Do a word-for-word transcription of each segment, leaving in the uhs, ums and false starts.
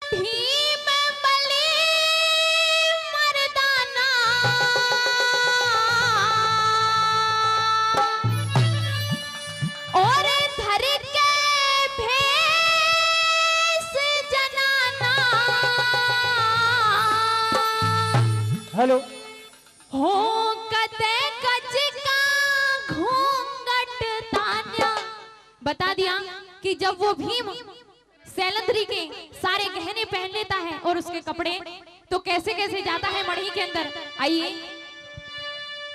भीम बली मर्दाना और धर के भेष जनाना। हेलो। हो कते गज का घूंघट तान्या। बता दिया कि जब वो भीम सैलंधरी के सारे गहने पहन लेता है और उसके कपड़े, तो कैसे कैसे जाता है मढ़ी के अंदर। आइए।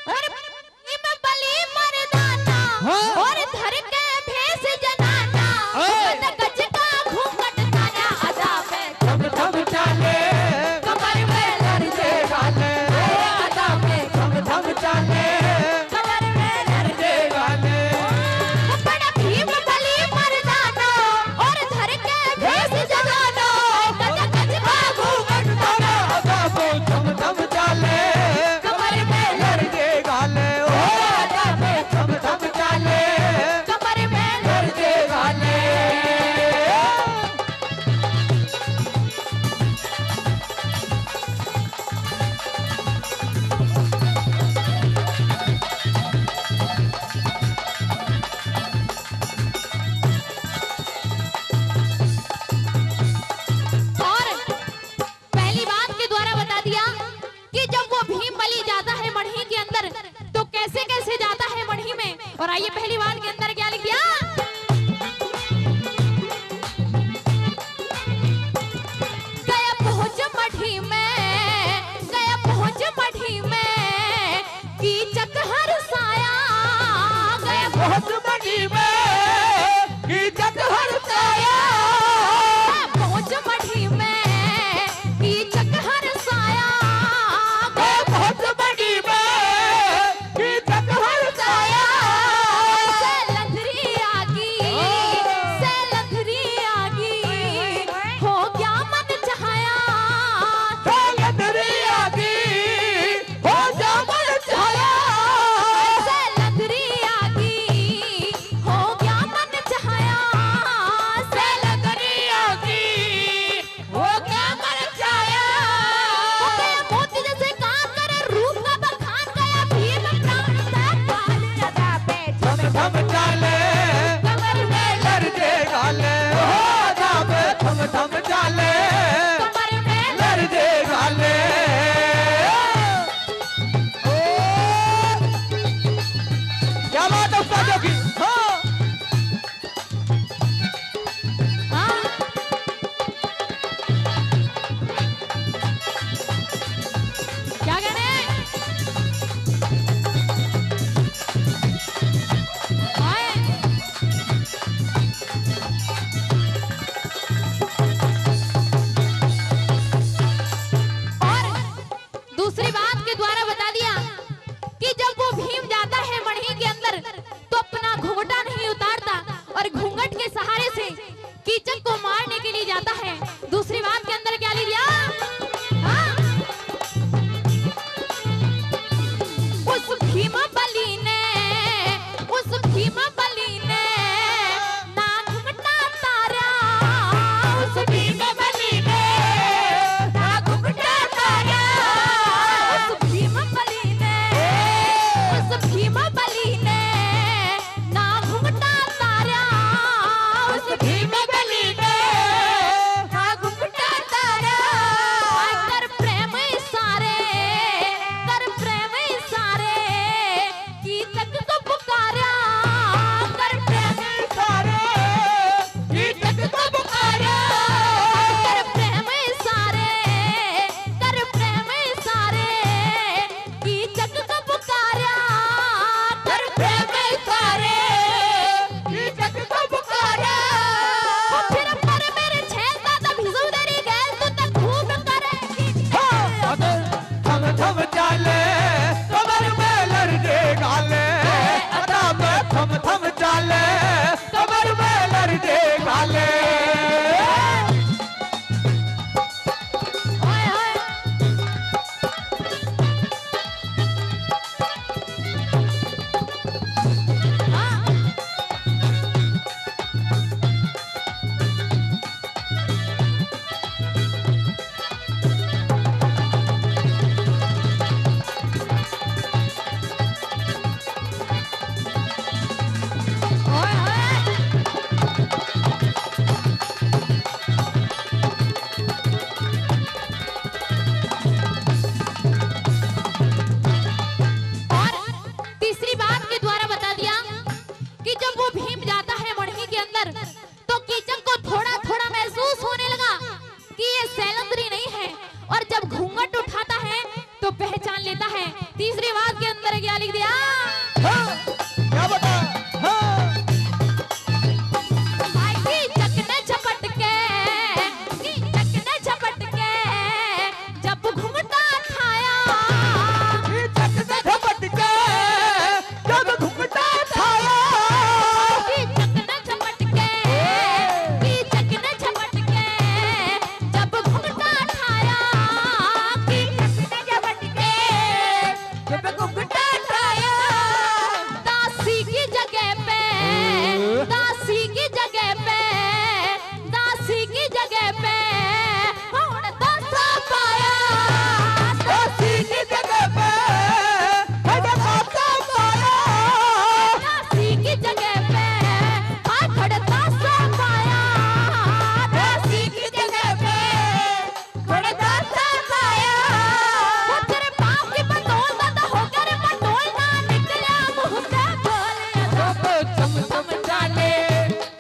और भीम बली मर्दाना, हाँ। और धर के भेष जनाना, ओए। कद गज का घूंघट तान्या, अदा में थम थम चाले, कमर में लड़ जे गाले, अदा में थम थम चाले, कमर में लड़ जे गाले। बड़ा भीम बली मर्दाना और धर के भेष जनाना, कद गज का घूंघट तान्या, अदा में थम थम चाले, कमर में लड़ जे गाले, ओ, अदा में थम थम चाले, कमर में लड़ जे गाले। और पहली बात के द्वारा बता दिया कि जब वो भीम बली जाता है मढ़ी के अंदर, तो कैसे कैसे जाता है मढ़ी में। और आइए, पहली बात के अंदर क्या लिख दिया? गया पहुंच मढ़ी में, गया पहुंच मढ़ी में, कीचक हरसाया। गया पहुंच मढ़ी में, कीचक हरसाया। पहुंच मढ़ी में, कीचक हरसाया। गया पहुंच मढ़ी में, कीचक हरसाया। सैलंधरी आगी, सैलंधरी आगी, हो गया मन चाहया। सैलंधरी आगी, हो गया मन चाहया। सैलंधरी आगी, हो गया कि ये सैलंदरी नहीं है, और जब घूंघट उठाता है तो पहचान लेता है। तीसरी आवाज के अंदर क्या लिख दिया? हाँ, क्या बता? हाँ। भाई की चक ने झपट के, की चक ने झपट के, जब घूंघटा ठाया। की चक ने झपट के, जब घूंघटा ठाया। की चक ने झपट के, की चक ने झपट के, जब घूंघटा ठाया। की चक ने झपट के, जब घूंघटा ठाया। दासी की जगह पे, दासी की जगह पे, दासी की जगह पे हुण दासा पाया। दासी की जगह पे हुण दासा पाया। दासी की जगह पे हुण दासा पाया। दासी की जगह पे हुण दासा पाया। वो तेरे बाप की बटोल दा तो होकर बटोल ना निकला मुंह से बोल। अदा पे चम चम चाले,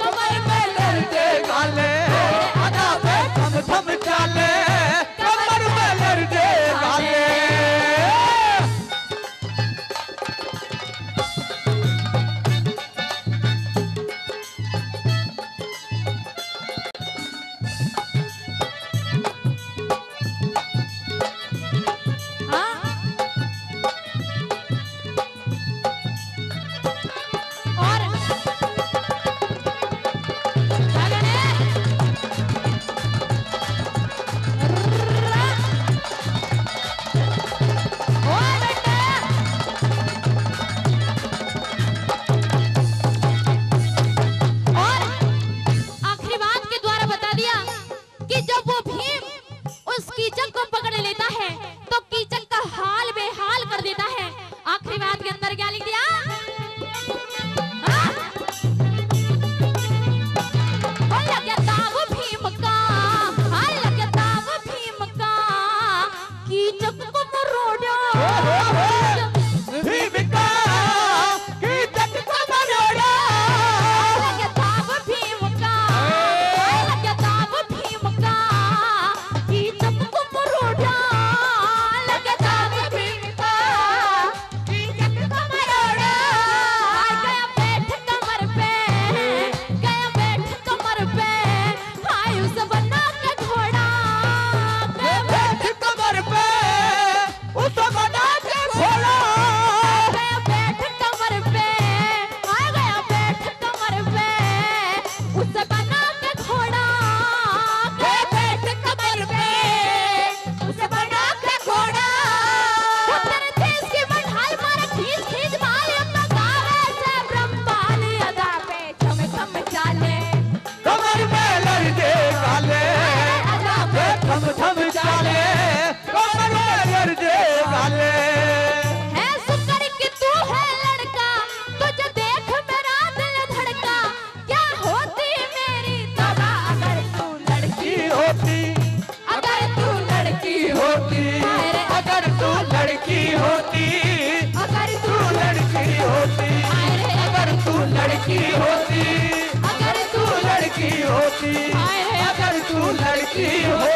कमर में लड़ दे गाले। अदा पे चम चम चाले, कमर में लड़ दे गाले। हाँ? और क्या गाने? ओए बेटे। और आखिरी बात के द्वारा बता दिया कि जब वो भीम उस कीचक को पकड़ लेता है तो कीचक का हाल बेहाल कर देता है। आखिरी बात के अंदर क्या लिख दिया? हाँ? ओ लग्या दाव भीम का, हाँ, लग्या दाव भीम का, कीचक को मरोड़ा। भीम का, कीचक को मरोड़ा। लग्या दाव भीम का, लग्या दाव भीम का, कीचक को मरोड़ा। लग्या दाव भीम का, कीचक को मरोड़ा। आ गया बैठ कमर पे, गया बैठ कमर पे, हाय उस बना के घोड़ा। गया बैठ कमर पे, उस बना के घोड़ा। गया बैठ कमर पे, आ गया बैठ कमर पे, उस बना के घोड़ा। गया बैठ कमर पे, उस बना के घोड़ा। वो तेरे देश की बंढाल मारे खींच खींच बाल, अपना गावे से ब्रह्माल। अदा पे थम थम चाले, कमर में लड़ दे गाले। अदा पे थम थम चाले, कमर में लड़ दे गाले। है शुक्र कि तू है लड़का, तुझे देख मेरा दिल धड़का। क्या होती मेरी तबाह अगर तू लड़की होती, अगर तू लड़की होती, हाय रे। अगर तू लड़की होती, अगर तू लड़की होती, हाय रे। अगर तू लड़की होती, अगर तू लड़की होती, हाय रे। अगर तू लड़की होती।